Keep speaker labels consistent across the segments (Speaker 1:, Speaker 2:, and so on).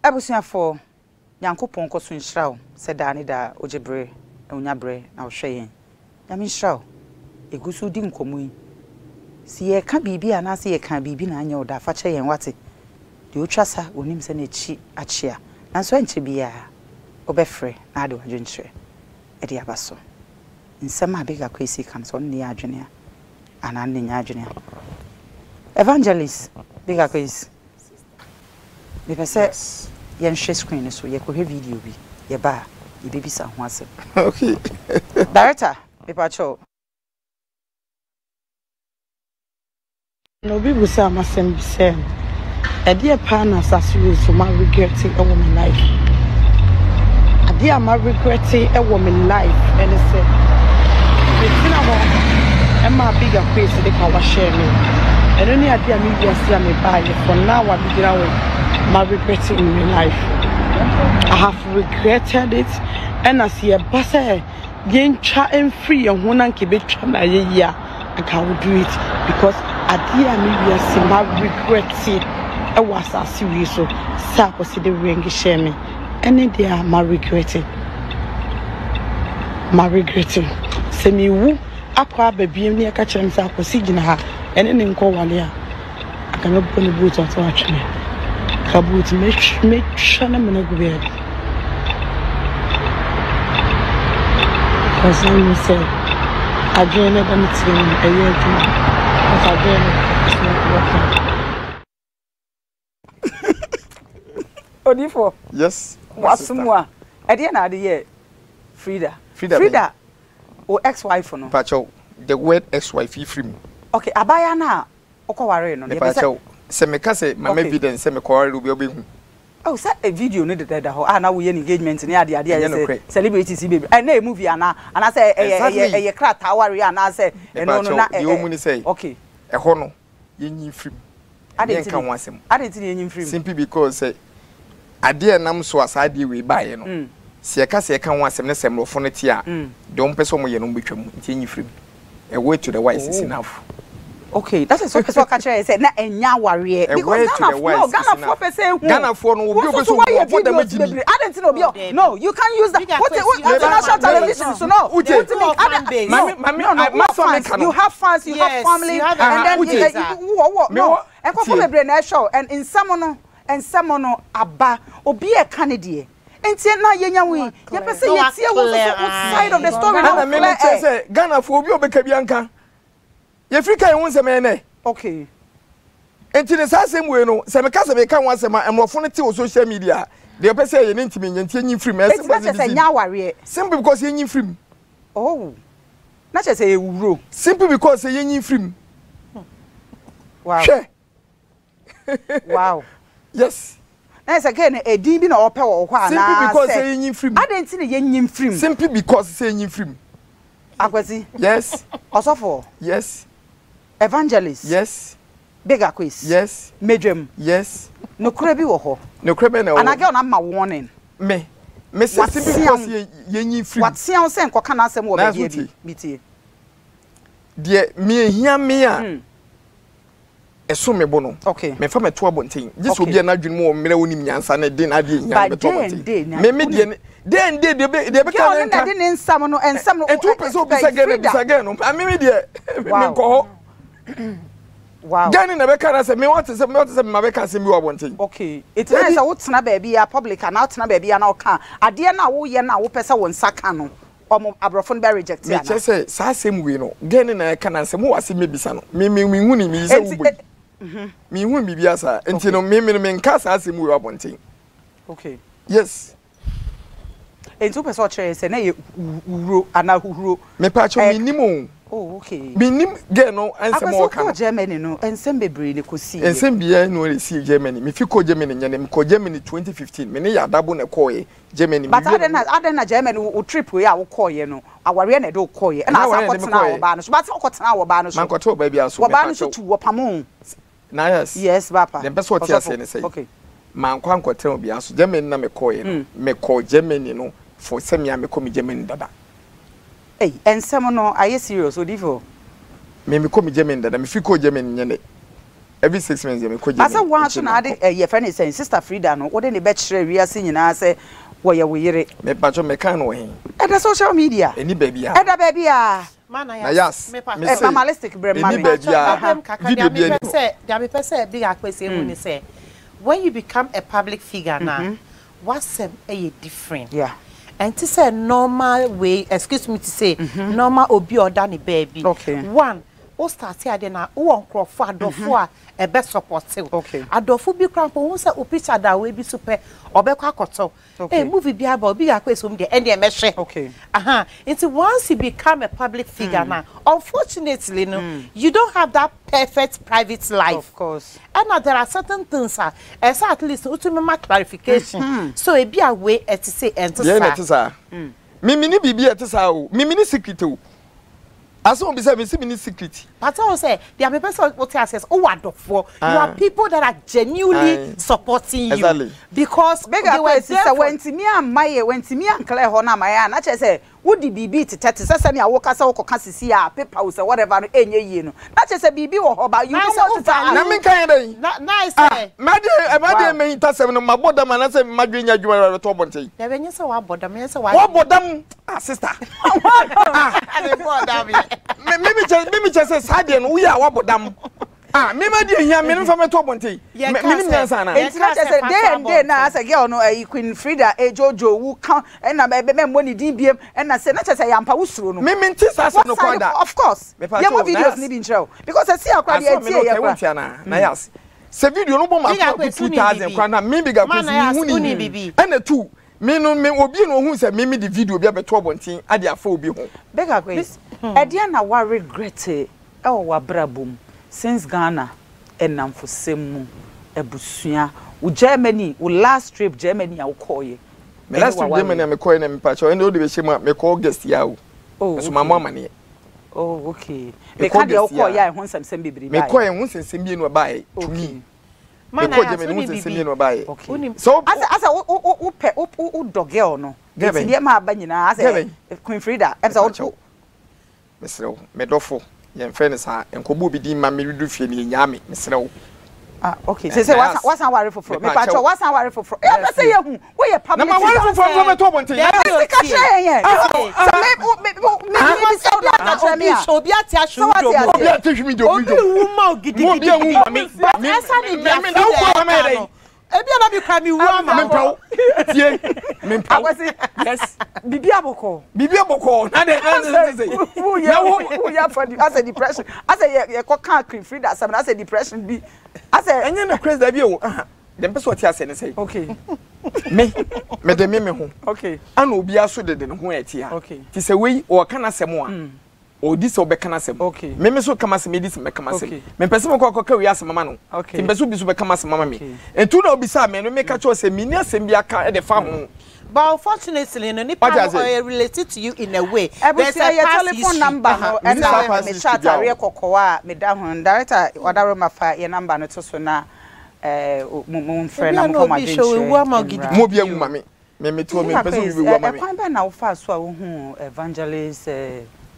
Speaker 1: Abusuafoɔ, Nyankopɔn nkɔ so nhyira wo sɛ daa ne daa wogye berɛ na wonya berɛ na wohwɛ yɛn. Nyame nhyira wo. Yɛgu so redi nkɔmmɔ yi. Sɛ yɛreka biribi anaasɛ yɛkaa biribi na anyɛ wo dɛ a, fa kyɛ yɛn, woate? Deɛ ɔtwa sa, ɔnim sɛ n'akyi akyea. Nanso ɛnkyɛ biara, wobɛfrɛ na ade w'adwenkyerɛ de aba so. Nsɛm a Big Akwesi ka no, sɛ ɔno na ɛyɛ adwene a, anaa ɔno na ɛnyɛ adwene a. Evangelist Big Akwesi. Mepɛ sɛ yɛnhwɛ screen no so, yɛkɔhwɛ video bi, yɛba a, yɛbɛbisa ho asɛm.
Speaker 2: Okay.
Speaker 1: Director, mepa kyɛw.
Speaker 3: Na obi busaa m'asɛm bi sɛ, ɛdeɛ paa na asase wei so ma regrɛte wɔ me life? Adeɛ a ma regrɛte wɔ me life ɛne sɛ, metena hɔ ma Big Akwesi de kawa hyɛɛ me. Ɛno ne adeɛ a me wiase a mebaeɛ for now a megyina hɔ yi, ma regret in my life. I have regretted it. Ɛna sɛ yɛba sɛ yɛntwa mfiri yɛn ho na nka yɛbɛtwa no ayɛ yie a, anka I will do it because adeɛ a me wiase ma regret ɛwɔ asase wei so sɛ akɔsi de ring hyɛɛ me ɛne deɛ a ma regret ma regret sɛ mewu akɔ aba bio ne ɛka kyerɛ me sɛ Akwasi gyina ha ɛne ne nkɔ wale a anka mɛbɔ ne boot ato atwene ka boot mɛtwa ne mene gu baabi because I know sɛ adwene no ɛda me tiri mu ɛyɛ adwuma because adwene no is not working.
Speaker 1: Odiyifoɔ.
Speaker 2: Yes.
Speaker 1: Wasom a ɛdeɛ na ade yɛ Frida.
Speaker 2: Frida.
Speaker 1: Frida o ex wife no.
Speaker 2: Pakyɛw the word ex wife yi firi mu.
Speaker 1: Okay abaayaa no a wokɔ waree no no.
Speaker 2: Mepakyɛw sɛ meka sɛ mama evidence sɛ mekɔ waree obi a wobɛhu.
Speaker 1: Oh sɛ video no deda da hɔ a na woyɛ no engagement ne ade ade a yɛ sɛ celebrities yi bebree ɛna ɛyɛ movie anaa anaasɛ ɛyɛ ɛyɛ ɛyɛ krataa awareɛ anaasɛ ɛno no na
Speaker 2: Mepakyɛw deɛ ɛwɔ mu ne sɛ
Speaker 1: okay.
Speaker 2: Ɛhɔ no yɛnyi mfiri mu.
Speaker 1: Adɛn
Speaker 2: Yɛnka
Speaker 1: nti
Speaker 2: ho asɛm.
Speaker 1: Adɛn nti na yɛnyi mfiri mu?
Speaker 2: Simply because sɛ adeɛ a ɛnam so a saa adeɛ wei baeɛ no, sɛ yɛka sɛ yɛka ho asɛm na sɛ mmorɔfo no te a, deɛ wɔpɛ sɛ wɔyɛ no wɔbɛtwa mu. Nti yɛnyi mfiri mu. A word to the wise is enough.
Speaker 1: Okay, that is wopɛ sɛ ɔka kyerɛ yɛ sɛ na ɛnyɛ awareɛ.
Speaker 2: A
Speaker 1: Because
Speaker 2: word to
Speaker 1: Ghana,
Speaker 2: the wise
Speaker 1: no,
Speaker 2: is
Speaker 1: Ghanafoɔ
Speaker 2: enough.
Speaker 1: pɛ sɛ ehu.
Speaker 2: Ghanafoɔ no, obi a
Speaker 1: Wo
Speaker 2: ɔpɛ
Speaker 1: nso so
Speaker 2: sɛ ohu
Speaker 1: woayɛ
Speaker 2: ɔbɔ dam
Speaker 1: videos
Speaker 2: agye ni.
Speaker 1: bebree. Adɛn nti na obi a, no, you can't use that. Wote, wo,
Speaker 2: Meba,
Speaker 1: international television so no.
Speaker 2: Wote,
Speaker 1: Wotumi, adɛn, no,
Speaker 2: Mame, mame,
Speaker 1: no, no,
Speaker 2: I-
Speaker 1: wowɔ
Speaker 2: masɛm
Speaker 1: fans,
Speaker 2: meka no.
Speaker 1: you have fans, you have
Speaker 4: Yes,
Speaker 1: family,
Speaker 4: you have a
Speaker 1: and then
Speaker 2: Wote.
Speaker 1: you, you, wowɔ, wowɔ, no,
Speaker 2: Mewɔ,
Speaker 1: nkurɔfoɔ
Speaker 2: tie.
Speaker 1: bebree na ɛhwɛ wo, and nsɛm no, nsɛm no aba, obi a ɛka ne deɛ. Nti na yɛnya wo yi, yɛpɛ sɛ yɛtie wo nso so wo side of the story na
Speaker 2: Ɛna
Speaker 1: wo
Speaker 2: me
Speaker 1: clear
Speaker 2: mekyerɛ
Speaker 1: air.
Speaker 2: sɛ Ghanafoɔ obi a ɔbɛka bi anka. Yɛfiri ka yɛn ho nsɛm ɛyɛ nɛ.
Speaker 1: Okay.
Speaker 2: Nti ne saa asɛm wei no, sɛ meka sɛ meka ho asɛm a, mmorɔfo no te wɔ social media a, deɛ ɔpɛ sɛ ɛyɛ no ntumi nyɛ, nti yɛnyi mfiri mu. Ɛyɛ
Speaker 1: Enti
Speaker 2: simple
Speaker 1: na
Speaker 2: as
Speaker 1: kyerɛ sɛ
Speaker 2: ABCD.
Speaker 1: ɛnyɛ awareɛ.
Speaker 2: Simple because yɛnyi mfiri mu.
Speaker 1: Oh. Na kyerɛ sɛ ɛyɛ wuro.
Speaker 2: Simple because sɛ yɛnyi mfiri mu.
Speaker 1: Wow.
Speaker 2: Hwɛ.
Speaker 1: Wow.
Speaker 2: Yes.
Speaker 1: Na yɛ sɛ gay no edin bi na ɔpɛ wɔ hɔ
Speaker 2: Simply
Speaker 1: anaa
Speaker 2: because
Speaker 1: sɛ
Speaker 2: sɛ yɛnyi mfiri mu.
Speaker 1: Adɛn nti na yɛnyi mfiri mu?
Speaker 2: Simply because sɛ yɛnyi mfiri mu.
Speaker 1: Akwasi.
Speaker 2: Yes.
Speaker 1: Ɔsɔfoɔ.
Speaker 2: Yes.
Speaker 1: Evangelist.
Speaker 2: Yes.
Speaker 1: Big Akwes.
Speaker 2: Yes.
Speaker 1: Medwam.
Speaker 2: Yes.
Speaker 1: Nokorɛ bi wɔ hɔ.
Speaker 2: Nokorɛ bɛn na ɛwɔ hɔ?
Speaker 1: Anaa girl no ama warning.
Speaker 2: Me. Me se simply because yɛ yɛnyi mfiri mu.
Speaker 1: Watea wo sɛ nkɔka n'asɛm wɔ
Speaker 2: Nanso
Speaker 1: baabi
Speaker 2: tie.
Speaker 1: bi. Metie.
Speaker 2: Deɛ me ehia me a. Ɛsom me bo no, memfa mɛto abɔnten. Gye sɛ obi a n'adwene mu wɔ mmerɛ onim nyansa na ɛde n'adeɛ hia no bɛto abɔnten. Me me deɛ ne day and day deɛ deɛ ɛbɛka ne nka. Ɛnti wopɛ sɛ obisa gɛn no bisa gɛn no. Me me deɛ menkɔ hɔ. Gɛn no na ɛbɛka no asɛm. Me wate sɛ me wate sɛ mema bɛka asɛm bi wɔ abɔnten.
Speaker 1: Okay. Ɛti na sɛ wotena baabi a public anaa wotena baabi a na ɔka adeɛ no a woyɛ no a wopɛ sɛ wo nsa ka no ɔmo aborɔfo no bɛ reject anaa.
Speaker 2: Mekyerɛ sɛ saa asɛm wei no girl no na ɛka na sɛ mowɔ asɛm mɛbisa no me me menhu ne meyi sɛ wobɔ yi menhu biribiara saa nti no me me no menka saa asɛm wei wɔ abɔnten.
Speaker 1: Okay.
Speaker 2: Yes.
Speaker 1: Enti wopɛ sɛ ɔkyerɛ yɛ sɛ na ɛyɛ wuro anaa huhuro.
Speaker 2: Mepaakyɛw mennim o.
Speaker 1: Oh okay.
Speaker 2: Mennim girl no nsɛm a ɔka no.
Speaker 1: Akwasi wokɔɔ Germany no nsɛm bebree na ɛkɔsiiɛ.
Speaker 2: Nsɛm biara nni hɔ na ɛsii Germany. Mefi kɔɔ Germany nyɛ nnɛ. Mekɔɔ Germany 2015. Me ne Yadabo na ɛkɔɔeɛ. Germany
Speaker 1: But
Speaker 2: me wie
Speaker 1: adɛn
Speaker 2: na
Speaker 1: na adɛn na Germany wo trip wei a wokɔɔyɛ no awareɛ na ɛde wo kɔɔyɛ ɛna
Speaker 2: Ɛnyɛ
Speaker 1: asan
Speaker 2: awareɛ na ɛde me
Speaker 1: kɔtenaa
Speaker 2: kɔɔyɛ.
Speaker 1: ɔbaa no so but sɛ wokɔtenaa ɔbaa no so
Speaker 2: Mankɔte ɔbaa biara so
Speaker 1: wɔbaa no so
Speaker 2: mepakyɛw.
Speaker 1: tu wɔpamoo wo.
Speaker 2: Na yes.
Speaker 1: Yes papa
Speaker 2: Deɛ mpɛ sɛ ɔte
Speaker 1: ɔsɔfo
Speaker 2: aseɛ ne sɛ
Speaker 1: okay.
Speaker 2: mankɔ ankɔtena obiara so Germany na mekɔɔyɛ no mekɔɔ Germany no for sɛ me a mekɔ me Germany dada.
Speaker 1: Ei nsɛm no ayɛ serious odifo.
Speaker 2: Me mekɔ me Germany dada mefiri kɔɔ Germany nyɛ nnɛ. Every 6 months deɛ mekɔ
Speaker 1: Ba sɛ
Speaker 2: Germany
Speaker 1: wo ara
Speaker 2: nti
Speaker 1: nso na ade
Speaker 2: mankɔ.
Speaker 1: eh, yɛfrɛ no sɛn, Sister Frida no, wode no bɛkyerɛ wiase nyinaa sɛ wɔyɛ wo yere.
Speaker 2: Mepakyɛw meka no wɔ he?
Speaker 1: Ɛda social media.
Speaker 2: Ɛni baabiaa.
Speaker 1: Ɛda baabiaa.
Speaker 4: Mana
Speaker 2: Na
Speaker 4: yas,
Speaker 2: yas,
Speaker 4: me pa
Speaker 2: me
Speaker 1: Eh,
Speaker 2: se
Speaker 1: Mama Listic brɛ ma
Speaker 2: ɛni
Speaker 1: me.
Speaker 4: Mepakyɛw
Speaker 2: baabiaa,
Speaker 1: Aha.
Speaker 4: mɛbrɛ mu kakra
Speaker 2: video
Speaker 4: deɛ
Speaker 2: biaa
Speaker 4: mepɛ
Speaker 2: ni hɔ.
Speaker 4: sɛ deɛ mepɛ sɛ Big Akwesi ehu ne sɛ when you become a public figure na w'asɛm yɛ different.
Speaker 1: Yeah.
Speaker 4: Ɛnte sɛ normal wei excuse me to say normal obi a ɔda ne baabi.
Speaker 1: Okay.
Speaker 4: One, wo start adeɛ na wowɔ nkurɔfoɔ adɔfoɔ a ɛbɛ support wo.
Speaker 1: Okay.
Speaker 4: Adɔfo bi koraa mpo wohu sɛ wo picture da wei bi so pɛ ɔbɛkɔ akɔtɔ.
Speaker 1: Okay.
Speaker 4: Hey, movie bi aba obi akɔ esi deɛ ɛndeɛ mɛhwɛ.
Speaker 1: Okay.
Speaker 4: Aha. Nti once you become a public figure now, unfortunately no, you don't have that perfect private life.
Speaker 1: Of course.
Speaker 4: Ɛna there are certain things a ɛsɛ at least wotumi ma clarification. So ebi a wei ɛte se ɛnte
Speaker 2: Deɛ na
Speaker 4: saa.
Speaker 2: ɛte saa. Me mini biribi a ɛte saa o. Me mini secret o. Asɛm obi sɛ me si mini secret.
Speaker 4: Pata wo sɛ deɛ mepɛ sɛ wote aseɛ sɛ wowɔ adɔfoɔ. You are people that are genuinely
Speaker 2: Aye.
Speaker 4: supporting you.
Speaker 2: Exactly.
Speaker 4: Because
Speaker 1: Big
Speaker 4: they were
Speaker 1: Akwesi
Speaker 4: there
Speaker 1: sɛ
Speaker 4: for
Speaker 1: wantumi amma yɛ wantumi anclear hɔ no ama yɛ a na kyerɛ sɛ wode biribi tetɛ te sɛ sɛnea woka sɛ wokɔka sisi a paper wo sɛ whatever no ɛnyɛ yie no na kyerɛ sɛ biribi wɔ hɔ but you
Speaker 4: Na
Speaker 1: don't
Speaker 4: sɛ
Speaker 1: want to tell
Speaker 4: wo
Speaker 1: us.
Speaker 2: Na menka yɛ dɛn?
Speaker 4: Na na
Speaker 2: Ah,
Speaker 4: sɛ
Speaker 2: madeɛ
Speaker 1: Wow.
Speaker 2: ɛmadeɛ mahinta sɛm no mabɔ dam anaasɛ madwe nya adwuma no bɛtɔ abɔnten.
Speaker 4: Dabi ɛnyɛ sɛ wabɔ dam ɛnyɛ sɛ wa.
Speaker 2: Wabɔ dam ah sister. Ah,
Speaker 4: Mebɔ dam yɛ.
Speaker 2: me me kyɛ sɛ saa deɛ no woyɛ a wabɔ dam. Ah, me ma deɛ hia me no mfa mɛtɔ abɔnten.
Speaker 4: Yɛka
Speaker 2: Me nim
Speaker 4: sɛ-
Speaker 2: nyansa anaa?
Speaker 1: Nti na kyerɛ sɛ day and day na asɛ girl no ɛyi Queen Frida ejojo wu ka ɛna bɛ bɛ mmɔ ne din biem ɛna sɛ na kyerɛ sɛ yampa wo suro no.
Speaker 2: Me me nte saa asɛm no kora da.
Speaker 1: Of course.
Speaker 2: Mepa
Speaker 1: Yɛmɔ
Speaker 2: kyɛw,
Speaker 1: videos
Speaker 2: Nayas.
Speaker 1: ni bi nkyerɛ wo because ɛsi akora deɛ
Speaker 2: Asɛm me
Speaker 1: ɛtie
Speaker 2: no
Speaker 1: yɛ
Speaker 2: kɛ
Speaker 1: kora.
Speaker 2: wonti anaa? Na yas. Sɛ video no bɔ ma
Speaker 4: Big
Speaker 2: ko
Speaker 4: Akwesi,
Speaker 2: 2000
Speaker 4: woni
Speaker 2: kora na me Big
Speaker 4: Ma
Speaker 2: Akwesi
Speaker 4: Nayas,
Speaker 2: me hu
Speaker 4: woni
Speaker 2: ni.
Speaker 4: bibi.
Speaker 2: Ɛna tu me no me obi na ohun sɛ me me de video bi abɛto abɔnten ade afa obi ho.
Speaker 1: Big Akwesi, ɛdeɛ na wa regret ɛwɔ w'abrabɔ mu since Ghana ɛnamfosɛm mu abusua wo Germany wo last trip Germany a wokɔɔyɛ.
Speaker 2: Me last trip Germany a mekɔɛ na mepa kyɛw ɛnna wode bɛhyɛ mu a mekɔ August ya o.
Speaker 1: Oh,
Speaker 2: Nso ma mo amaneɛ.
Speaker 1: Oh, okay.
Speaker 2: Mekɔ
Speaker 1: Meka deɛ
Speaker 2: August
Speaker 1: wokɔɔyɛ
Speaker 2: ya.
Speaker 1: a ɛho nsɛmsɛm bebree baeɛ.
Speaker 2: Mekɔɛ ho nsɛnsɛm mmienu a baeɛ to
Speaker 1: Okay.
Speaker 2: me.
Speaker 4: Ma
Speaker 2: Mekɔɔ
Speaker 4: Nayas,
Speaker 2: Germany ho
Speaker 4: woni
Speaker 2: nsɛnsɛm
Speaker 4: bibi.
Speaker 2: mmienu a baeɛ.
Speaker 1: Okay.
Speaker 4: Wonim-
Speaker 2: Sɛ wo
Speaker 1: Asɛ asɛ wo wo wo pɛ wo wo wo dɔ girl no.
Speaker 2: Girl
Speaker 1: Nti
Speaker 2: bɛn?
Speaker 1: nneɛma aba nyinaa
Speaker 2: Girl
Speaker 1: asɛ
Speaker 2: bɛn?
Speaker 1: Queen Frida ɛm sɛ wo
Speaker 2: Mepa kyɛw. Mesrɛ wo, medɔfo, yɛmfrɛ no saa. Nkɔbɔ obi din ma meredu fie no yɛnyaa me. Mesrɛ wo.
Speaker 1: Ah, okay.
Speaker 2: Eh,
Speaker 1: Sɛ sɛ
Speaker 2: Nayas.
Speaker 1: wasan wasan ware foforɔ.
Speaker 2: Mepa
Speaker 1: Mepa kyɛw
Speaker 2: kyɛw.
Speaker 1: wasan ware foforɔ. Yɛ pɛ sɛ yɛhu. Woyɛ
Speaker 2: Na
Speaker 1: public
Speaker 2: ma ware
Speaker 1: figure.
Speaker 2: foforɔ mfa mɛtɔ abɔnten.
Speaker 4: Dabi
Speaker 1: Sika kyerɛ yɛn yɛn. Sɛ me wo me wo me me bisa wo na aka kyerɛ me a.
Speaker 4: Obi ate ahwe
Speaker 1: Sɛ wate
Speaker 4: wo dɔ mu.
Speaker 1: aseɛ.
Speaker 2: Obi ate hwi mi de obi
Speaker 4: Obi
Speaker 2: dwom.
Speaker 4: wu ma wo
Speaker 2: Mo obi anwu
Speaker 4: gidigidi.
Speaker 2: ma me.
Speaker 4: But
Speaker 2: Me
Speaker 4: ɛsa ne
Speaker 2: me
Speaker 4: deɛ
Speaker 2: me na wo kɔ ama yɛ dɛn?
Speaker 4: Ebi a na mi kura mi wu ama wo.
Speaker 2: Mempɛ wo. Tie. Mempɛ wo.
Speaker 1: Akwasi.
Speaker 2: Yes.
Speaker 1: Bibi abɔkɔ.
Speaker 2: Biribi abɔkɔ. Na de na de sɛ sɛ.
Speaker 1: Woyɛ
Speaker 2: Na wo
Speaker 1: woyɛ afa di asɛ depression asɛ yɛ yɛkɔ kaa Queen Frida asɛm na asɛ depression bi asɛ.
Speaker 2: ɛnyɛ no crazy dabi o. Aha. Deɛ mpɛ sɛ ɔte asɛ ne sɛ.
Speaker 1: Okay.
Speaker 2: Me mede me me ho.
Speaker 1: Okay.
Speaker 2: Ana obiara so de de ne ho ɛte ha.
Speaker 1: Okay.
Speaker 2: Ti sɛ wei ɔka n'asɛm a. Ɔdi sɛ ɔbɛka n'asɛm.
Speaker 1: Okay.
Speaker 2: Me me so ka m'asɛm edi sɛ mɛka m'asɛm.
Speaker 1: Okay.
Speaker 2: Mempɛ sɛ mekɔ akɔka wei asɛm ama no.
Speaker 1: Okay.
Speaker 2: Ti mpɛ sɛ obi so bɛka m'asɛm ama me.
Speaker 1: Okay.
Speaker 2: Ntu na obisa me no meka kyerɛ sɛ menni asɛm bi aka de fa ho.
Speaker 4: But unfortunately, no, nipa
Speaker 2: Wate
Speaker 4: no
Speaker 2: ase?
Speaker 4: ɔyɛ related to you in a way. There's
Speaker 1: Ebusua
Speaker 4: a
Speaker 1: yɛ
Speaker 4: past
Speaker 1: telephone
Speaker 4: history.
Speaker 1: number no
Speaker 2: Menni saa
Speaker 1: ɛna
Speaker 2: past
Speaker 1: mehyɛ
Speaker 2: history bi a
Speaker 1: atareɛ
Speaker 2: o.
Speaker 1: kɔkɔɔ a meda ho no director wadaroma fa yɛ number no to so na ɛɛ mo mo mfrɛ
Speaker 4: Ebi
Speaker 1: na
Speaker 4: a
Speaker 1: mo
Speaker 4: na
Speaker 1: fa mo
Speaker 4: obi hyɛ owu ama wo
Speaker 1: adwenkyerɛ
Speaker 4: gidigidi.
Speaker 1: mmra.
Speaker 2: Mo obi anwu ma me. Me me to me mpɛ sɛ obi bɛwu ama me.
Speaker 1: Ɛkwan bɛn na wofaa so a wohuu evangelist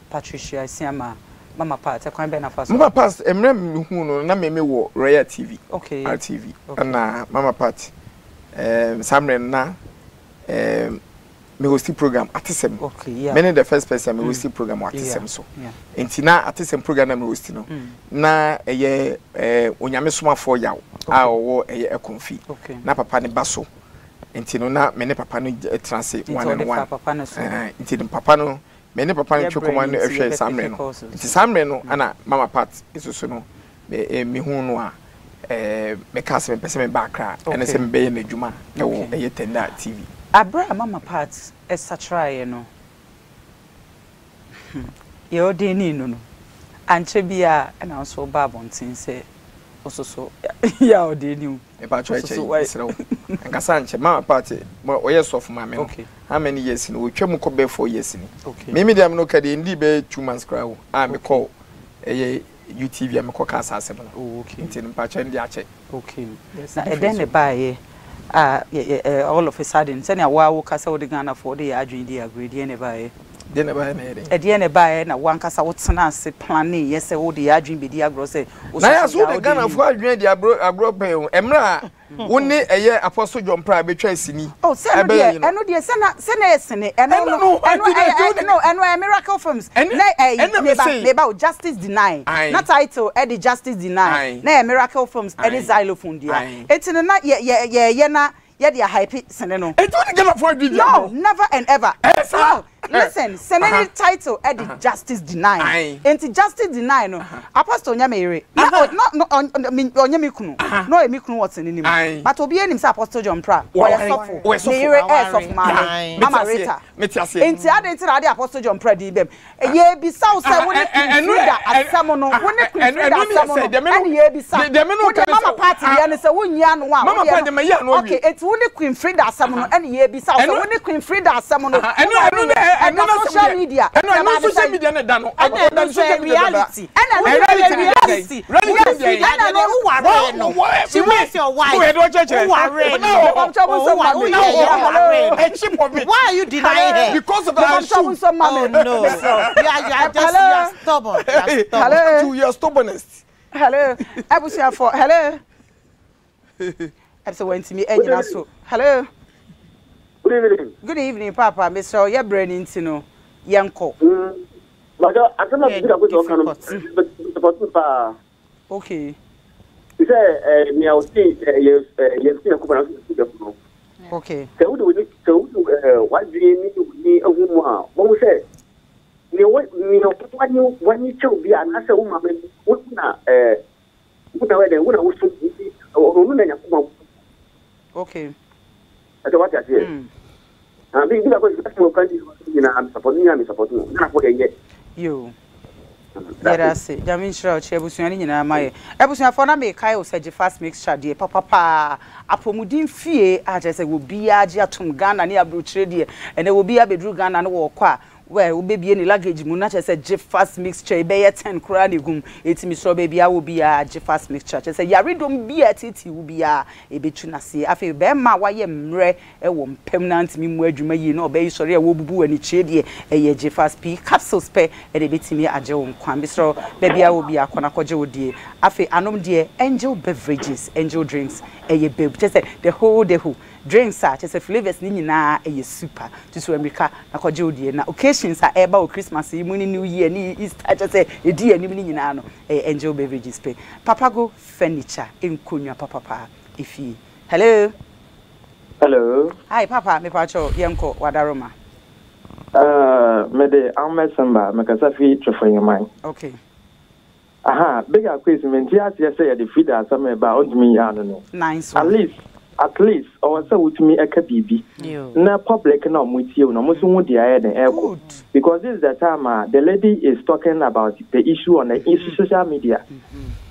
Speaker 1: Patricia Asiama Mama Pat ɛkwan bɛn na fa so?
Speaker 2: Mama Pat mmerɛ mehu no na me me wɔ Royal TV.
Speaker 1: Okay.
Speaker 2: RTV.
Speaker 1: Okay.
Speaker 2: Ɛna Mama Pat saa mmerɛ no na me hosti program Atesɛm.
Speaker 1: Okay, yeah.
Speaker 2: Me ne the first person a me hosti program wɔ Atesɛm
Speaker 1: Yeah,
Speaker 2: so.
Speaker 1: yeah.
Speaker 2: Nti na Atesɛm program na me hosti no na ɛyɛ Onyame Somafoɔ Yaw a ɔwɔ ɛyɛ Ɛkonfi.
Speaker 1: Okay.
Speaker 2: Na papa ne ba so. Nti no na me ne papa no tena ase
Speaker 1: Nti
Speaker 2: one on
Speaker 1: ɔde
Speaker 2: one.
Speaker 1: fa papa no so.
Speaker 2: Nti no papa no me ne papa no
Speaker 1: Yɛ
Speaker 2: twe
Speaker 1: brɛ
Speaker 2: kɔmɔ
Speaker 1: no
Speaker 2: no
Speaker 1: nti
Speaker 2: ɛhwɛ saa
Speaker 1: yɛbɛ
Speaker 2: mmerɛ
Speaker 1: pick
Speaker 2: no.
Speaker 1: calls
Speaker 2: Nti
Speaker 1: nso.
Speaker 2: saa mmerɛ no ana Mama Pat nso so no me mehu no a meka sɛ mepɛ sɛ meba Accra ɛne
Speaker 1: Okay.
Speaker 2: sɛ mebɛyɛ n'adwuma ɛwɔ
Speaker 1: Okay.
Speaker 2: ɛyɛ Tenda TV.
Speaker 1: Aberɛ a Mama Pat ɛsakyeraeɛ no yɛ ɔdeni no no ankyɛ biara ɛna nso woba abɔnten sɛ wososo yɛ a ɔdeni wo.
Speaker 2: Mepa kyɛw
Speaker 1: Wososo
Speaker 2: ɛkyɛ
Speaker 1: wayɛ-
Speaker 2: mesrɛ wo. Nkasa nkyɛ Mama Pat ɔyɛ sɔfo maame no.
Speaker 1: Okay.
Speaker 2: How many years ni wɔtwa mu kɔ bɛyɛ 4 years ni.
Speaker 1: Okay.
Speaker 2: Me me deɛ me no ka deɛ ndi bɛyɛ 2 months koraa o a mekɔ ɛyɛ UTV a mekɔ ka saa asɛm no.
Speaker 1: Oh, okay.
Speaker 2: Nti no mepa kyɛw ndi akyɛ.
Speaker 1: Okay.
Speaker 2: Yes,
Speaker 1: Na ɛdɛn
Speaker 2: difference
Speaker 1: ne
Speaker 2: o.
Speaker 1: baeɛ a all of a sudden sɛnea woa woka sɛ wode Ghanafoɔ wode yɛ adwene di agorɔ deɛ ne baeɛ?
Speaker 2: Deɛ na ɛbaeɛ na ɛyɛ dɛn?
Speaker 1: Ɛdeɛn na ɛbaeɛ na wo ankasa wo tenaa ase planee yɛ sɛ wode yɛn adwene bɛdi agorɔ sɛ wo
Speaker 2: Na yɛ
Speaker 1: social
Speaker 2: so
Speaker 1: media
Speaker 2: wode
Speaker 1: wode anim?
Speaker 2: Ghanafoɔ adwene adi agorɔ agorɔ pɛn o. Mmerɛ a wo ne ɛyɛ Apostle John Prah bɛtwa sini
Speaker 1: Oh, sɛ ɛno
Speaker 2: ɛbɛyɛ
Speaker 1: deɛ,
Speaker 2: yi no.
Speaker 1: ɛno deɛ, sɛ na, sɛ na ɛyɛ sini, ɛno
Speaker 2: Ɛno
Speaker 1: no,
Speaker 2: no,
Speaker 1: ɛno
Speaker 2: ɛnti na
Speaker 1: ɛyɛ,
Speaker 2: ɛnti wode.
Speaker 1: no, ɛno ɛyɛ Miracle Films,
Speaker 2: Ɛne,
Speaker 1: na ɛyi,
Speaker 2: ɛna
Speaker 1: meba,
Speaker 2: mese.
Speaker 1: meba o, Justice Denied,
Speaker 2: Ae.
Speaker 1: na title ɛde Justice Denied,
Speaker 2: Ae.
Speaker 1: na ɛyɛ Miracle Films ɛne
Speaker 2: Ae.
Speaker 1: Xylophone dea,
Speaker 2: Ae.
Speaker 1: enti no na yɛ, yɛ, yɛyɛ na yɛde ahype sini no.
Speaker 2: Enti wode Ghanafoɔ adwene di
Speaker 1: No,
Speaker 2: agorɔ?
Speaker 1: never and ever.
Speaker 2: Ɛyɛ saa?
Speaker 1: No, listen, sini ne title ɛde Justice Denied,
Speaker 2: Ae.
Speaker 1: enti Justice Denied no, Apostle nyɛ me yere, na ɔ, na, na, ɔ, me, ɔnyɛ me kunu, na ɔyɛ me kunu wɔ sini no mu,
Speaker 2: Ae.
Speaker 1: but obiara nim sɛ Apostle John Prah, ɔyɛ
Speaker 2: Waware.
Speaker 1: sɔfo,
Speaker 2: Ɔyɛ sɔfo.
Speaker 1: ne yere ɛyɛ
Speaker 4: Waware.
Speaker 1: sɔfo maame,
Speaker 4: Ae.
Speaker 2: Mete
Speaker 1: Mama
Speaker 2: aseɛ,
Speaker 1: Rita.
Speaker 2: mete aseɛ.
Speaker 1: Enti adɛn nti na wode Apostle John Prah din bam? Yɛrebisa wo sɛ wo ne Queen Frida asɛm no, wo ne Queen Frida asɛm no ɛne yɛrebisa. Wo deɛ Mama Pat deɛ no sɛ wonyi ano a, wo deɛ no, okay, enti wo ne Queen Frida asɛm no ɛne yɛrebisa wo sɛ wo ne Queen Frida asɛm no, wo ware yɛ, ɛda social media, sɛ maame sɛn?
Speaker 4: Ɛna ɛno nso yɛ reality.
Speaker 1: Ɛna ɛno nso yɛ reality.
Speaker 4: Yes, ɛna ɛno wo ware no. She was your wife. Wo ware no. Oh, wo yɛ yɛ ware no. Why are you denying her?
Speaker 2: Because of her shoe.
Speaker 4: Oh no. You are you are just you are stubborn. You are stubborn.
Speaker 1: Hello.
Speaker 2: To your stubbornness.
Speaker 1: Hello. Abusuafo, hello. Ɛsɛ wɔntumi anyina so. Hello.
Speaker 5: Good evening.
Speaker 1: Good evening, Papa. Mesrɛ wo, yɛ brɛ no nti no, yɛnkɔ.
Speaker 5: Bàtà asɛm a bisi kakó sɛ ɔka no support paa.
Speaker 1: Okay.
Speaker 5: Sɛ ɛ nea ɔsi ɛ yɛ ɛ yɛ si ɛkó na ɔsi ɛkó no.
Speaker 1: Okay.
Speaker 5: Sɛ wode w'ani sɛ wode ɛ w'adwene ne w'ani ehu mu a wɔn sɛ nea wɔ nea wanye wanye kyɛw bi a anaasɛ wo maame wo na ɛ wo na wɛdɛ wo na woso nti ɔno na Nyankopɔn.
Speaker 1: Okay.
Speaker 5: Ɛsɛ wate aseɛ. Ah, bi bi kakó sɛ asɛm a ɔka nyinaa mi support nyinaa mi support no Ghana fo deɛ nyɛ.
Speaker 1: Yo. Yɛda ase. Nyame nhyira wo. Kyerɛ abusua no nyinaa ma yɛ. Abusuafoɔ na mekae wo sɛ Gyefas mixture deɛ papapaa. Apɔmuden fie a kyerɛ sɛ obiara gye atom Ghana ne aburokyire deɛ. Ɛnɛ obiara bɛduru Ghana no wɔɔkɔ a well wobɛbie ne luggage mu na kyerɛ sɛ Gyefas mixture yi bɛyɛ ten koraa na ɛgu mu. Ɛti mesrɛ wo baabiara wɔ biara Gyefas mixture kyerɛ sɛ yaredɔm bi a ɛteetee wo biara ɛbɛtu n'aseɛ. Afei bɛrima a wayɛ mmerɛ wɔ mpam na antumi mmɔ adwuma yie na ɔbɛyi sɔre a wɔrebubu anikyie deɛ ɛyɛ Gyefas pii capsules pɛ na ɛbɛtumi agye wo nkwa. Mesrɛ wo baabi a wɔ biara kɔ na kɔgye wo deɛ. Afei anom deɛ Angel beverages, Angel drinks ɛyɛ beb kyerɛ sɛ the whole the whole drinks a kyerɛ sɛ flavours no nyinaa ɛyɛ super. Tutu ammirika na kɔgye wo deɛ na occasions a ɛreba wɔ Christmas yi mu ne New Year ne Easter kyerɛ sɛ ɛdi anim no nyinaa no ɛyɛ Angel beverages pɛ. Papago furniture nkonnwa papapaa efie. Hello.
Speaker 6: Hello.
Speaker 1: Hi papa mepakyɛw yɛnkɔ wadaroma.
Speaker 6: Uh, mede Ahmed Simba mekasa fi Twefo-Nyeman.
Speaker 1: Okay.
Speaker 6: Aha, Big Akwesi mente aseɛ sɛ yɛde Frida asɛm reba a ɔntumi nyɛ ano no.
Speaker 1: Nice
Speaker 6: At
Speaker 1: one.
Speaker 6: least, at least ɔwɔ sɛ wotumi ɛka biribi na public na ɔmo tie wo no ɔmo nso hu deɛ ayɛ den ɛrekɔ.
Speaker 1: Good.
Speaker 6: Because this is the time a the lady is talking about the issue on the social media.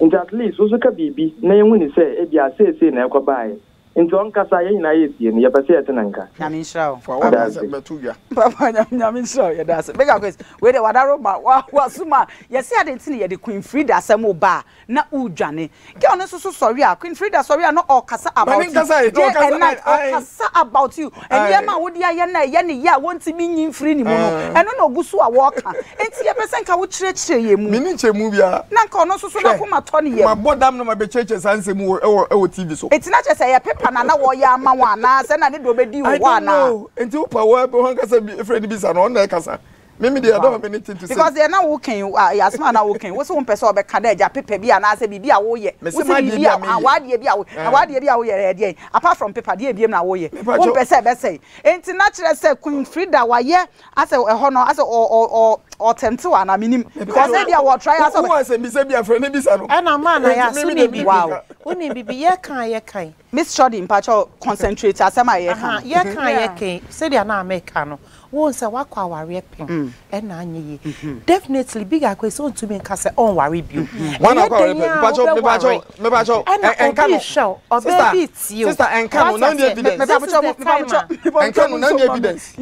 Speaker 6: Nti at least wo nso ka biribi na yɛhu ne sɛ ebia seesei na ɛkɔ baeɛ. Nti ɔnkasa, yɛn nyinaa yɛtie no, yɛpɛ sɛ yɛte ne nka.
Speaker 1: Nyame nhyira wo.
Speaker 2: Fa
Speaker 1: Papa.
Speaker 2: w'asɛm bɛto dwa.
Speaker 1: Papa nyame nyame nhyira wo yɛda ase. Mega Chris, wei deɛ wadaro ma wa wasoma yɛse ade nti na yɛde Queen Frida asɛm ba a na wodwane. Girl no nso so sɔre a Queen Frida sɔre a na ɔkasa
Speaker 2: Ma
Speaker 1: about
Speaker 2: ne
Speaker 1: you
Speaker 2: nkasa yi, na
Speaker 1: day
Speaker 2: ɔkasa
Speaker 1: and night
Speaker 2: ae.
Speaker 1: ɔkasa about you.
Speaker 2: Ae.
Speaker 1: Nneɛma a wode ayɛ no a ɛyɛ ne ya a wɔntumi nyi mfiri ne mu no
Speaker 2: Ae.
Speaker 1: ɛno na ɔgu so a wɔka. Enti yɛpɛ sɛ nka wokyerɛkyerɛ yɛn mu.
Speaker 2: Menni nkyɛmu biara.
Speaker 1: Na nka ɔno nso so
Speaker 2: Hwɛ,
Speaker 1: n'akoma tɔ ne yam.
Speaker 2: mabɔ dam na mabɛkyerɛkyerɛ saa nsɛm wɔ ɛwɔ ɛwɔ TV so.
Speaker 1: Enti na kyerɛ sɛ ɛyɛ paper na na wɔyɛ ama wo anaa sɛ na ne deɛ ɔbɛdi
Speaker 2: I
Speaker 1: wɔ hɔ
Speaker 2: don't
Speaker 1: anaa?
Speaker 2: know. Enti wopa wo wo ankasa bi frɛ no bisa no, ɔno na ɛkasa. Me me deɛ I don't
Speaker 1: Wow.
Speaker 2: have anything to say.
Speaker 1: Because deɛ na woka yi, ah, asɛm a na woka yi, wo se wompɛ sɛ ɔbɛka dɛ agya paper bi anaasɛ biribi a woyɛ.
Speaker 2: Mese
Speaker 1: Wo se
Speaker 2: m'adeɛ
Speaker 1: biribi
Speaker 2: bi
Speaker 1: a,
Speaker 2: a
Speaker 1: ah,
Speaker 2: meyɛ.
Speaker 1: w'adeɛ bi a wo, na
Speaker 2: Eh.
Speaker 1: w'adeɛ bi a woyɛ ɛyɛ deɛn? Apart from paper, deɛ ebiem na woyɛ?
Speaker 2: Mepa kyɛw.
Speaker 1: Wompɛ sɛ ɛbɛsɛe. Enti na kyerɛ sɛ Queen Frida wayɛ asɛ ɛhɔ no, asɛ ɔ ɔ ɔ ɔtɛmte wo anaa menim.
Speaker 2: Mepa
Speaker 1: Because
Speaker 2: kyɛw.
Speaker 1: ebia wɔ try
Speaker 2: Wo
Speaker 1: asɛ
Speaker 2: wo
Speaker 1: ɔbɛ.
Speaker 2: asɛm bisa bi a frɛ no bisa no.
Speaker 4: Ɛna maa na yɛ
Speaker 2: Enti
Speaker 4: aso
Speaker 2: me me
Speaker 4: ne
Speaker 2: deɛ
Speaker 4: bibi.
Speaker 2: menni
Speaker 1: Wow.
Speaker 2: ka.
Speaker 4: Wonim bibi yɛka a yɛka yi.
Speaker 1: Miss Shorty, mpakyɛw concentrate asɛm a yɛka
Speaker 4: Aha,
Speaker 1: no.
Speaker 4: yɛka a yɛka yi, sɛdeɛ na meka no, wohu sɛ woakɔ awareɛ pɛn, ɛna anyɛ yie. Definitely, Big Akwesi ɔntumi nka sɛ ɔnware bio.
Speaker 2: Wɔn
Speaker 4: Ɛnyɛ
Speaker 2: akɔ aware
Speaker 4: den
Speaker 2: pɛ.
Speaker 4: a
Speaker 2: Mepakyɛw,
Speaker 4: wobɛware.
Speaker 2: mepakyɛw, mepakyɛw,
Speaker 4: Ɛna
Speaker 2: ɛ- ɛnka
Speaker 4: obi
Speaker 2: no.
Speaker 4: hwɛ wo, ɔbaa
Speaker 2: Sister,
Speaker 4: bi tie wo.
Speaker 2: sister, ɛnka no,
Speaker 4: Wate
Speaker 2: na wonni
Speaker 4: aseɛ?
Speaker 2: evidence.
Speaker 4: This is the time a
Speaker 2: Ɛnka no, na wonni evidence.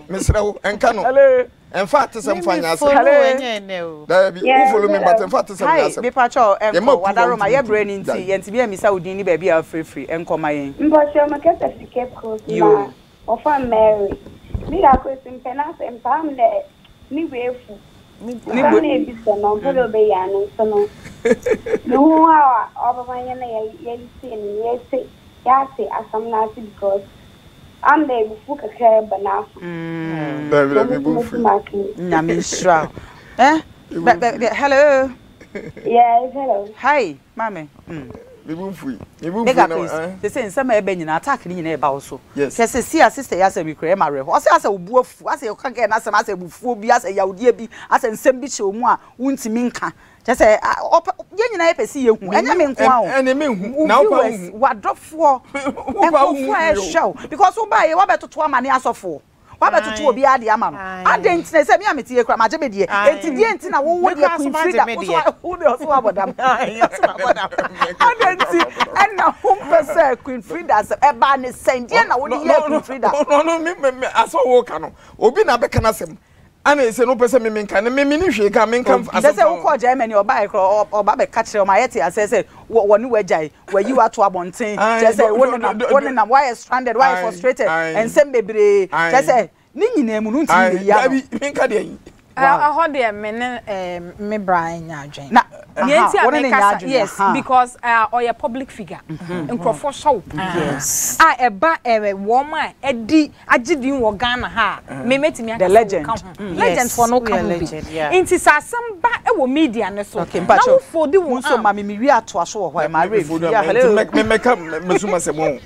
Speaker 2: Mesrɛ wo, ɛnka no.
Speaker 1: Hello.
Speaker 2: Ɛmfa atesɛm fa
Speaker 4: Me
Speaker 2: nyɛ
Speaker 4: me
Speaker 2: asɛm.
Speaker 4: follow
Speaker 1: Hello.
Speaker 4: ɛnyɛ ɛnɛ o.
Speaker 2: Daabi, wo
Speaker 7: Yes,
Speaker 2: follow me but
Speaker 7: hello.
Speaker 2: ɛmfa atesɛm nyɛ
Speaker 1: Hi,
Speaker 2: asɛm.
Speaker 1: mepakyɛw
Speaker 2: Yɛma
Speaker 1: ɛnkɔ
Speaker 2: approval
Speaker 1: wadaroma
Speaker 2: ntumi
Speaker 1: yɛbrɛ
Speaker 2: ntumi.
Speaker 1: no nti
Speaker 2: Gyae.
Speaker 1: yɛntumi ammisa wo din ne baabi a wofirifiri ɛnkɔ ma yɛn.
Speaker 7: Mpɔkyɛ mekasa fi Cape Coast na
Speaker 1: Yo.
Speaker 7: wɔfa Mary. Me da Kwesi mpɛ n'asɛm paa am dɛ ne bo efu. Asɛm no a ebisa no ɔmmpɛ dɛ obeyi ano ntsi no mehu how a ɔbɛma hɛn a yɛtsie no no yɛtse yɛatse asɛm no ase because am dɛ ebufuw kakra reba n'afa.
Speaker 2: Dabi
Speaker 7: Ntsi
Speaker 2: dabi
Speaker 7: ɔno
Speaker 2: bo
Speaker 7: so
Speaker 2: mfui.
Speaker 7: motum aka yi.
Speaker 1: Nyame nhyira wo. Eh, bɛ bɛ bɛ hello.
Speaker 7: Yes, hello.
Speaker 1: Hi, maame. Mm.
Speaker 2: Me bo mfui. Me bo mfui
Speaker 1: Mega
Speaker 2: na
Speaker 1: Chris,
Speaker 2: eh.
Speaker 1: sese nsɛm a ɛba nyinaa attack ne nyinaa ɛba wo so.
Speaker 2: Yes.
Speaker 1: Hwɛ sese a sister yi asɛm yi koraa ɛma awerɛhoɔ. Ɔsɛ asɛ wo bo afu, asɛ yɛka girl no asɛm asɛ abufuo bi, asɛ yawdeɛ bi, asɛ nsɛm bi hyɛ wo mu a wontumi nka. Kyerɛ sɛ ɔpɛ yɛn nyinaa yɛpɛ sɛ yɛhu. Ɛnyɛ me nko ara o.
Speaker 2: Ɛne me nhu.
Speaker 1: Wo
Speaker 2: Na wo pa
Speaker 1: viewers,
Speaker 2: wo hu.
Speaker 1: w'adɔfoɔ,
Speaker 2: Wo pa wo hu
Speaker 1: nkurɔfoɔ a ɛhwɛ wo. Because wobaeɛ woabɛtoto amane asɔfoɔ. Wabɛtoto obiara deɛ ama no. Adɛn nti na sɛ me a mete yɛ kura magye me deɛ. Enti deɛ nti na wowo deɛ Queen Frida wo so wo deɛ ɔso wabɔ dam. Adɛn nti ɛna wompɛ sɛ Queen Frida asɛm ɛbaa ne sɛn deɛ na wode yɛɛ Queen Frida.
Speaker 2: No no me me asɛ wo ka no obi na abɛka n'asɛm ana ɛsɛ no wopɛ sɛ me menka no me me ne hwee ka menka asɛm
Speaker 1: fa. Sɛ wokɔɔ Germany ɔbaeɛ korɔ ɔba bɛka kyerɛ ɔma yɛte aseɛ sɛ wɔne wagyae Wayi wo ato abɔnten. Kyerɛ sɛ wo nenam, wo nenam, woayɛ stranded, woayɛ frustrated, nsɛm bebree. Kyerɛ sɛ ne nyinaa mu no wontumi mmeyi ano.
Speaker 2: Dabi, menka deɛ yi.
Speaker 4: Ɛhɔ deɛ me ne me bra nyɛ adwene.
Speaker 1: Na,
Speaker 4: Nea
Speaker 1: aha,
Speaker 4: nti a
Speaker 1: wo ne no
Speaker 4: meka
Speaker 1: nyɛ
Speaker 4: sa,
Speaker 1: adwene,
Speaker 4: yes,
Speaker 1: aha.
Speaker 4: because ɔyɛ public figure. Nkurɔfoɔ hwɛ wo paa.
Speaker 1: Yes.
Speaker 4: A ɛba wɔn a adi agye din wɔ Ghana ha a, me mɛtumi aka
Speaker 1: The
Speaker 4: sɛ
Speaker 1: legend.
Speaker 4: woka ho. Legend foɔ no
Speaker 3: Yes,
Speaker 4: woka
Speaker 3: woyɛ
Speaker 4: ho bi.
Speaker 3: legend, yeah.
Speaker 4: Nti sɛ asɛm ba wɔ media no so
Speaker 1: Okay,
Speaker 4: na
Speaker 1: mpakyɛw,
Speaker 4: wo fold wo
Speaker 1: mo nso
Speaker 4: arm.
Speaker 1: ma me me wie atoa so wɔ hɔ ɛ, ma werɛ mfi. Yeah, hello.
Speaker 2: Nti mɛ mɛka mɛsum asɛm o.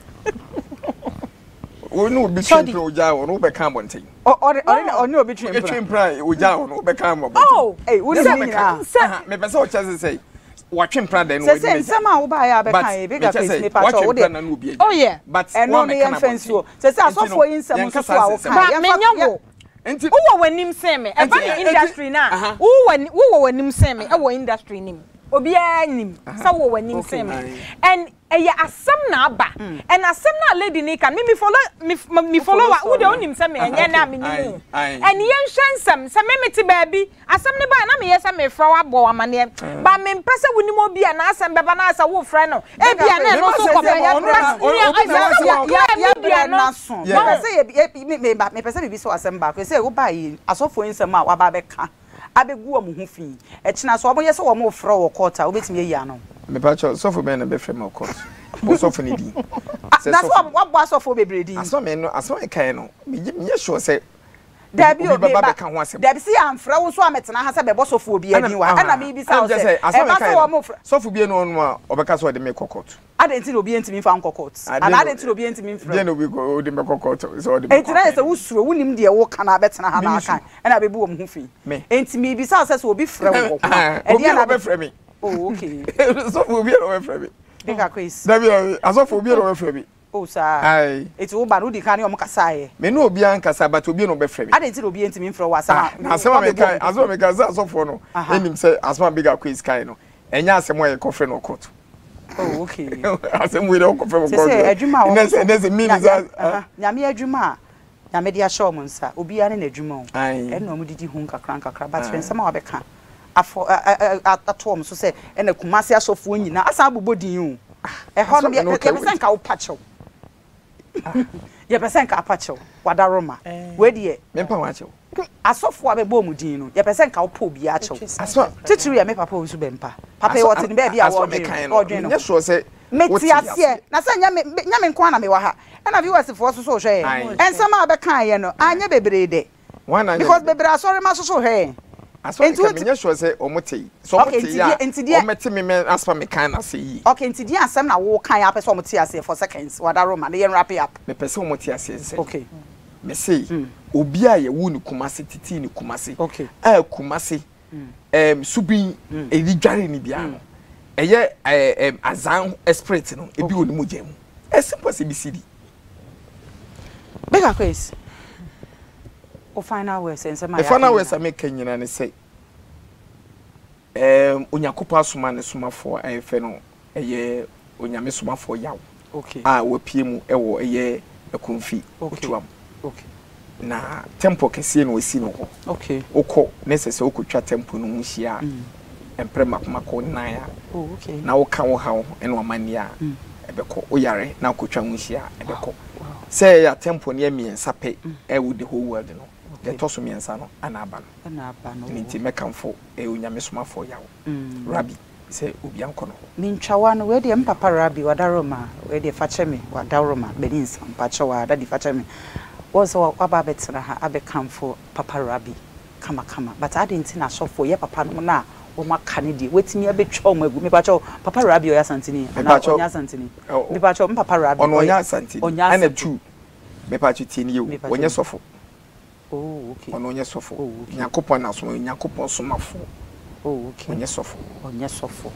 Speaker 2: Wo ne obi twe
Speaker 3: Sorry.
Speaker 2: mpena ogyaa wɔ no wobɛka abɔnten.
Speaker 1: Ɔ ɔne ɔne ɔne obi twe mpena.
Speaker 2: Twe mpena ogyaa wɔ no wobɛka abɔnten.
Speaker 4: Oh,
Speaker 1: Ei, wo ne
Speaker 2: Sɛ
Speaker 1: ne nyinaa.
Speaker 4: sɛ
Speaker 2: Aha, mepɛ sɛ ɔkyɛ sɛ sɛ watwe mpena dɛn na
Speaker 1: Sɛ
Speaker 2: wadi
Speaker 1: sɛ
Speaker 2: n'agya.
Speaker 1: nsɛm a wobaeɛ a
Speaker 2: But
Speaker 1: bɛka yi, Big
Speaker 2: mekyɛ
Speaker 1: Akwesi,
Speaker 2: sɛ
Speaker 1: mepakyɛw,
Speaker 2: watwe
Speaker 1: wo deɛ
Speaker 2: mpena na obi agya.
Speaker 4: Oh yeah.
Speaker 2: But
Speaker 1: ɛno no
Speaker 2: woamɛka no
Speaker 1: yɛmfa
Speaker 2: abɔnten.
Speaker 1: nsuo. Sɛ sɛ
Speaker 2: Nti no,
Speaker 1: asɔfoɔ yi nsɛm
Speaker 2: yɛnka
Speaker 1: nso so
Speaker 2: saa
Speaker 1: a
Speaker 2: nsɛm
Speaker 1: woka
Speaker 2: no.
Speaker 4: Ba
Speaker 1: yɛmfa
Speaker 4: menyɛ
Speaker 1: yɛ
Speaker 4: wo.
Speaker 2: Nti
Speaker 4: Wowɔ w'anim sen me. Ɛba
Speaker 2: nti
Speaker 4: ne
Speaker 2: nti
Speaker 4: industry no a,
Speaker 2: aha.
Speaker 4: wowɔ wowɔ w'anim sen me ɛwɔ industry no mu. Obiara nim sɛ wowɔ w'anim sen me.
Speaker 2: Aye.
Speaker 4: And ɛyɛ asɛm na aba. And asɛm no a lady no reka no, me me follow me me
Speaker 1: Wo
Speaker 4: follow
Speaker 1: follow
Speaker 4: a, wo deɛ
Speaker 1: story no.
Speaker 4: wonim sɛ me ɛnyɛ
Speaker 2: Okay.
Speaker 4: nnɛ a menim
Speaker 2: Aye.
Speaker 4: wo.
Speaker 2: Aye.
Speaker 4: And yɛnhwɛ nsɛm, sɛ me mete baabi, asɛm no baeɛ na meyɛ sɛ merefrɛ wo abɔ wo amaneɛ, but mempɛ sɛ wonim obi a n'asɛm bɛba na ayɛ sɛ worefrɛ no,
Speaker 1: Big
Speaker 4: ebia na
Speaker 1: Akwesi,
Speaker 4: ɛno nso
Speaker 1: sɛ sɛ
Speaker 4: kɔpɛ,
Speaker 1: yɛbrɛ
Speaker 4: but nea
Speaker 2: Obi na
Speaker 4: ɛsɛ sɛ
Speaker 2: wasi
Speaker 4: wo clear media
Speaker 1: yɛbrɛ
Speaker 4: no,
Speaker 1: n'aso.
Speaker 2: Yeah.
Speaker 1: Mepɛ sɛ yɛ yɛ me me ba mepɛ sɛ mebisa wo asɛm baako. Sɛ wobaeɛ yi, asɔfoɔ yi nsɛm a wɔaba abɛka abɛgu wɔn ho fi. Ɛkyena sɛ wɔyɛ sɛ wɔrefrɛ wo wɔ court a, wobɛtumi ayi ano?
Speaker 2: Mepa kyɛw, sɔfo bɛn na bɛfrɛ me wɔ court? Bɔ sɔfo no din.
Speaker 1: Ah,
Speaker 2: Sɛ
Speaker 1: na so
Speaker 2: sɔfo.
Speaker 1: wɔabɔ asɔfoɔ bebree din?
Speaker 2: Asɛm a me no, asɛm a mekaeɛ no, megye menyɛ sure sɛ obi
Speaker 1: Dabi o,
Speaker 2: obi bɛba
Speaker 1: meba.
Speaker 2: abɛka ho asɛm.
Speaker 1: Dabi, sɛ yɛamfrɛ wo nso ammɛtena ha sɛ bɛbɔ sɔfoɔ biara
Speaker 2: Ɛna
Speaker 1: din wɔ ha. Ɛna
Speaker 2: aha,
Speaker 1: mebisa
Speaker 2: ɛna
Speaker 1: wo
Speaker 2: mekyerɛ
Speaker 1: sɛ,
Speaker 2: sɛ asɛm a
Speaker 1: ɛba sɛ
Speaker 2: mekaeɛ no,
Speaker 1: wɔfrɛ.
Speaker 2: sɔfo biara nni hɔnom a ɔbɛka sɛ ɔde me kɔ court.
Speaker 1: Adɛn nti na obiara ntumi mfa wo nkɔ court?
Speaker 2: Adeɛ
Speaker 1: Anaa
Speaker 2: na
Speaker 1: adɛn nti na obiara ntumi mfrɛ
Speaker 2: deɛ
Speaker 1: wo?
Speaker 2: na obi kɔ ɔde me kɔ court sɛ ɔde me
Speaker 1: Enti
Speaker 2: kɔ
Speaker 1: na ayɛ sɛ
Speaker 2: akɔyɛ.
Speaker 1: wosuro, wonnim deɛ woreka na abɛtena ha na
Speaker 2: Mimi
Speaker 1: aka,
Speaker 2: suro.
Speaker 1: ɛna abɛbu wɔn ho fi.
Speaker 2: Me.
Speaker 1: Enti mebisa wo sɛ, sɛ obi frɛ wo wɔ ho a,
Speaker 2: Obi
Speaker 1: ɛdeɛn
Speaker 2: a
Speaker 1: na abɛ.
Speaker 2: ɔbɛfrɛ me.
Speaker 1: Oh, okay.
Speaker 2: Sɔfo obi a ɔbɛfrɛ me.
Speaker 1: Big Akwesi.
Speaker 2: Dabi dabi, asɔfo obi a ɔbɛfrɛ me.
Speaker 1: Oh, saa.
Speaker 2: Aye.
Speaker 1: Enti woba no, wodi kan ne wɔn kasaeɛ?
Speaker 2: Me ne obiara nkasa, but obi na ɔbɛfrɛ me.
Speaker 1: Adɛn nti na obiara ntumi mfrɛ wo asɛm
Speaker 2: Ah,
Speaker 1: a
Speaker 2: na asɛm a
Speaker 1: woabɛbu
Speaker 2: mekae,
Speaker 1: wɔn ho
Speaker 2: asɛm a
Speaker 1: fi?
Speaker 2: mekae sɛ asɔfoɔ no
Speaker 1: Aha.
Speaker 2: nim sɛ asɛm a Big Akwesi kae no, ɛnyɛ asɛm a yɛkɔfrɛ no wɔ court.
Speaker 1: Oh, okay.
Speaker 2: Asɛm wei deɛ wokɔfrɛ me
Speaker 1: Sɛ
Speaker 2: court
Speaker 1: sɛ
Speaker 2: deɛ,
Speaker 1: adwuma a wɔn
Speaker 2: ɛnɛ sɛ
Speaker 1: nso
Speaker 2: ɛnɛ sɛ
Speaker 1: nya
Speaker 2: mean
Speaker 1: nya
Speaker 2: sɛ
Speaker 1: aha, Nyame adwuma a Nyame de ahyɛ wɔn nsa, obiara ne n'adwuma o,
Speaker 2: Aye.
Speaker 1: ɛna wɔn didi ho nkakra nkakra, but hwɛ
Speaker 2: Aye.
Speaker 1: nsɛm a wabɛka afɔ ɛ ɛ ɛ ato wɔn so sɛ ɛna Kumasi asɔfoɔ nyinaa asan abobɔ din o, ɛhɔ no
Speaker 2: Asɛm
Speaker 1: yɛ
Speaker 2: no okay
Speaker 1: yɛpɛ sɛ
Speaker 2: wait.
Speaker 1: nka wopa kyɛw, yɛpɛ sɛ nka apa kyɛw, wadaroma, wei deɛ.
Speaker 2: Mempa ho akyɛw.
Speaker 1: Asɔfoɔ a bɛbɔ wɔn din no, yɛpɛ sɛ nka wopɛ obiara kyɛw.
Speaker 2: Asɛm
Speaker 1: Titiriw yɛ me papa Owusu Bɛmpa. Papa yi
Speaker 2: asɛm
Speaker 1: ɔte ne baabi a
Speaker 2: asɛm a
Speaker 1: ɔredwen
Speaker 2: mekae no,
Speaker 1: ɔredwen ne
Speaker 2: menyɛ
Speaker 1: ho.
Speaker 2: sure sɛ
Speaker 1: Mete
Speaker 2: wote
Speaker 1: aseɛ,
Speaker 2: aseɛ.
Speaker 1: na sɛ nyɛ me nyɛ me nko ara na mewɔ ha, ɛna viewers foɔ nso so rehwɛ yɛn.
Speaker 2: Aye.
Speaker 1: Nsɛm a wobɛkaeɛ no, anyɛ bebree dɛ.
Speaker 2: Hwan na anyɛ
Speaker 1: Because
Speaker 2: ne dɛ?
Speaker 1: bebree asɔremma nso so rehwɛ yɛn.
Speaker 2: Asɛm a
Speaker 1: Enti
Speaker 2: mekae,
Speaker 1: wonti
Speaker 2: menyɛ sure sɛ wɔn tee. Sɛ wɔn
Speaker 1: Okay,
Speaker 2: tee
Speaker 1: nti
Speaker 2: a,
Speaker 1: deɛ nti deɛ
Speaker 2: wɔn bɛte me mɛ asɛm a mekae no ase yie.
Speaker 1: Okay, nti deɛ asɛm na wokaeɛ a wopɛ sɛ wɔn te aseɛ for seconds, Wadaroma, na yɛn wrap it up.
Speaker 2: Mepɛ sɛ wɔn te aseɛ nsɛ.
Speaker 1: Okay.
Speaker 2: Mese, obi a yɛwoo no Kumasi, tetee no Kumasi, a Kumasi ɛɛm subin ɛde dware no biara no, ɛyɛ ɛɛm azan spirit no ebi wɔ ne mogya mu. As simple as ABCD.
Speaker 1: Big Akwes, wo final words nsɛm a
Speaker 2: Me
Speaker 1: yɛaka
Speaker 2: final words a
Speaker 1: nyinaa.
Speaker 2: meka nyinaa ne sɛ, Ɛɛm, Onyankopɔn asoma ne somafoɔ a yɛfrɛ no ɛyɛ Onyame somafoɔ Yaw
Speaker 1: Okay.
Speaker 2: a wapue mu wɔ ɛyɛ Akumfi
Speaker 1: Okay.
Speaker 2: Otuam.
Speaker 1: Okay.
Speaker 2: Na temple kɛseɛ na wasi no hɔ.
Speaker 1: Okay.
Speaker 2: Wokɔ ne sɛ sɛ wokɔtwa temple no ho hyia a, mprɛ mako mako nnan a,
Speaker 1: Oh, okay.
Speaker 2: na woka wo haw ne w'amanneɛ a, ɛbɛkɔ. Woyare na wokɔtwa ho hyia a, ɛbɛkɔ.
Speaker 1: Wow.
Speaker 2: Sɛ ɛyɛ atɛmpɔneɛ mmiɛnsa pɛ ɛwɔ the whole world no, deɛ ɛtɔ so mmiɛnsa no ana aba no. Ɛno nti mɛkamfo Onyame somafoɔ Yaw, Rabi, sɛ obia nkɔ no hɔ.
Speaker 1: Mentwa w'ano, wei deɛ me papa Rabi w'adaworoma, wei deɛ fakyɛ me, w'adaworoma, m'ani nsa, mpakyɛw aa daddy fakyɛ me. Woahu sɛ waba abɛtena ha abɛkamfo papa Rabi kama kama but adɛn nti na asɔfoɔ yɛ papa nom no a wɔn aka no deɛ watumi abɛtwa wɔn agu mepakyɛw papa Rabi ɔyɛ Asanteni anaa ɔnyɛ Asanteni mepakyɛw me papa Rabi
Speaker 2: ɔno ɔnyɛ Asanteni ɛna tu mepakyɛw tie nie o ɔnyɛ sɔfo
Speaker 1: oh okay
Speaker 2: ɔno ɔnyɛ sɔfo oh okay Nyankopɔn na asoma Nyankopɔn somafoɔ
Speaker 1: oh okay
Speaker 2: ɔnyɛ sɔfo
Speaker 1: ɔnyɛ sɔfo.